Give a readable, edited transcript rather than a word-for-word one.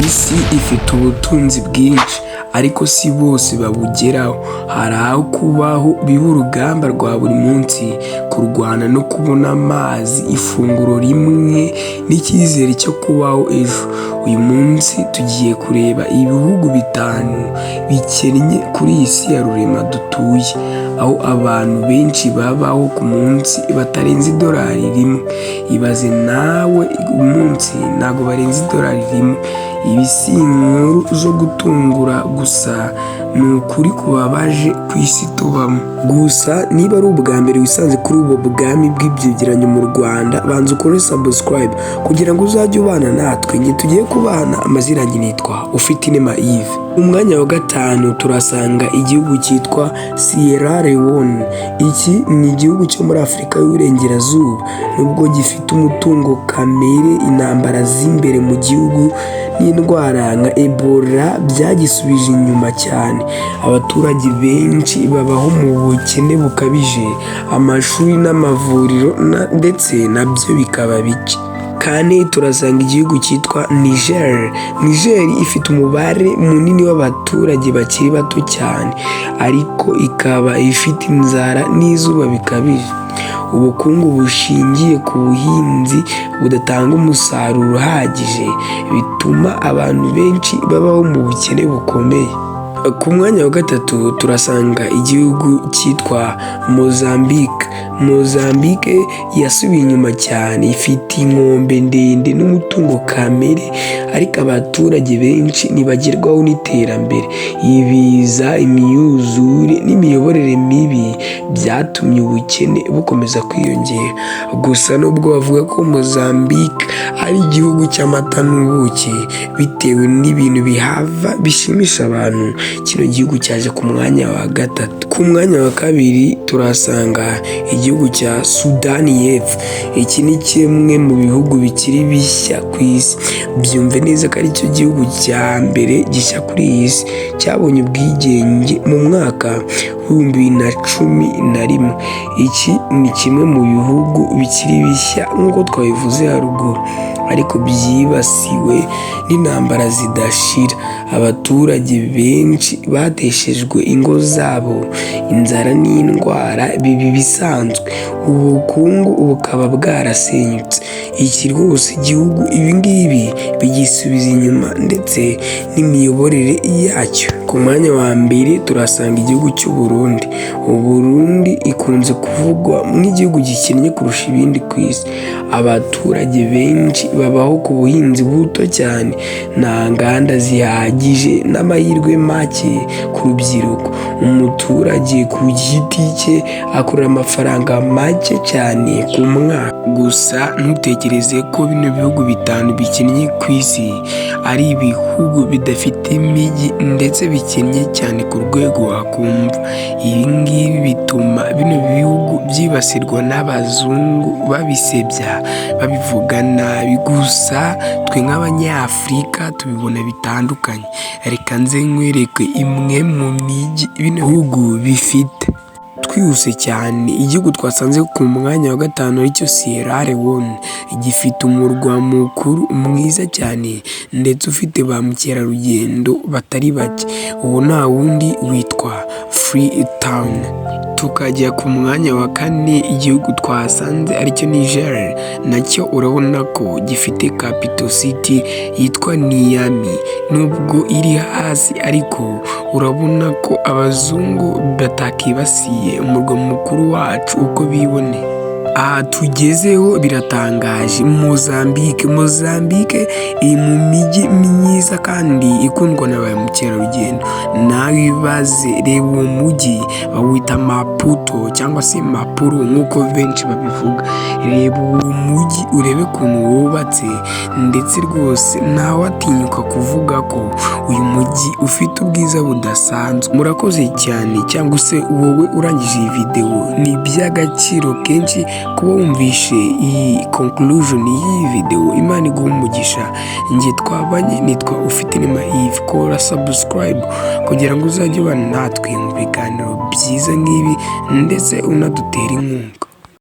Isi ifite ubutunzi bwinshi, ariko si bose babugeraho. Hari aho kubaho biba urugamba rwa buri munsi, kurwana no kubona amazi, ifunguro rimwe n'icyizere cyo kubaho ejo. Uyu munsi tugiye kureba ibihugu bitanu bikennye kuri iyi si ya rurema dutuye, aho abantu benshi babaho ku munsi batarenze idolari rimwe. Ibaze nawe, umunsi ntabwo barenze idolari rimwe. Ibi si inkuru zo gutungura gusa, ni ukuri kubabaje ku isi tubamo. Gusa niba ari ubwa mbere wisanze kuri ubu bwami bw'ibyegeranyo mu Rwanda, banza ukore subscribe kugira ngo uzajye ubana natwe. Njye tugiye kubana, amazina yanjye nitwa Ufitinema Yves. Mu mwanya wa gatanu turasanga igihugu cyitwa Sierra Leone. Iki ni igihugu cyo muri Afurika y'Uburengerazuba. Nubwo gifite umutungo kamere, intambara z'imbere mu gihugu n'indwara nka Ebola byagisubije inyuma cyane. Abaturage benshi babaho mu bukene bukabije, amashuri n'amavuriro ndetse nabyo bikaba bike. Kane turasanga igihugu cyitwa Niger. Niger ifite umubare munini w'abaturage bakiri bato cyane, ariko ikaba ifite inzara n'izuba bikabije. Ubukungu bushingiye ku buhinzi budatanga umusaruro uhagije, bituma abantu benshi babaho mu bukene bukomeye. Ku mwanya wa gatatu turasanga igihugu cyitwa Mozambique. Mozambique yasubiye inyuma cyane, ifite inkombe ndende n'umutungo kamere, ariko abaturage benshi ntibagerwaho n'iterambere. Ibiza, imyuzure n'imiyoborere mibi byatumye ubukene bukomeza kwiyongera. Gusa nubwo bavuga ko Mozambique ari igihugu cy'amata n'ubuki bitewe n'ibintu bihava bishimisha abantu, kino gihugu cyaje ku mwanya wa gatatu. Ku mwanya wa kabiri turahasanga igihugu cya Sudani y'Epfo. Iki ni kimwe mu bihugu bikiri bishya ku isi. Byumve neza ko aricyo gihugu cya mbere gishya kuri iyi si cyabonye ubwigenge mu mwaka wa 2011. Iki ni kimwe mu bihugu bikiri bishya nk'uko twabivuze haruguru, ariko byibasiwe n'intambara zidashira. Abaturage benshi bateshejwe ingo zabo, inzara n'indwara biba ibisanzwe, ubukungu bukaba bwarasenyutse. Iki rwose igihugu ibi ngibi bigisubiza inyuma ndetse n'imiyoborere yacyo. Ku mwanya wa mbere turahasanga igihugu cy'u Burundi. Burundi ikunze kuvugwa nk'igihugu gikennye kurusha ibindi ku isi. Abaturage benshi babaho ku buhinzi buto cyane, nta nganda zihagije n'amahirwe make ku rubyiruko. Umuturage ku giti cye akorera amafaranga make cyane ku mwaka. Gusa ntutekereze ko bino bihugu bitanu bikennye ku isi ari ibihugu bidafite imijyi ndetse bikennye cyane ku rwego wakumva. Ibi ngibi bituma bino bihugu byibasirwa n'abazungu babisebya, babivuga nabi. Gusa twe nk'Abanyafurika tubibona bitandukanye. Reka nze nkwereke imwe mu mijyi bino bihugu bifite. Twihuse cyane, igihugu twasanze ku mwanya wa gatanu aricyo Sierra Leone, gifite umurwa mukuru mwiza cyane ndetse ufite ba mukerarugendo batari bake. Uwo nta wundi witwa Freetown. Tukajya ku mwanya wa kane, igihugu twasanze aricyo Niger, nacyo urabona ko gifite capital city yitwa Niamey. Nubwo iri hasi ariko urabona ko abazungu batakibasiye umurwa mukuru wacu uko biboneye. Aha tugezeho biratangaje. Mozambique. Mozambique iri mu mijyi myiza kandi ikundwa na ba mukerarugendo. Nawe ibaze, reba uwo mujyi bawita Maputo cyangwa se Mapuro nk'uko benshi babivuga. Reba uwo mujyi urebe ukuntu wubatse, ndetse rwose ntawatinyuka kuvuga ko uyu mujyi ufite ubwiza budasanzwe. Murakoze cyane, cyangwa se wowe urangije iyi videwo, ni iby'agaciro kenshi kuba wumvishe iyi conclusion y'iyi videwo. Imana iguha umugisha. Njye twabanye nitwa Ufitinema Yves. Kora subscribe kugira ngo uzajye ubana natwe mu biganiro byiza nk'ibi ndetse unadutera inkunga.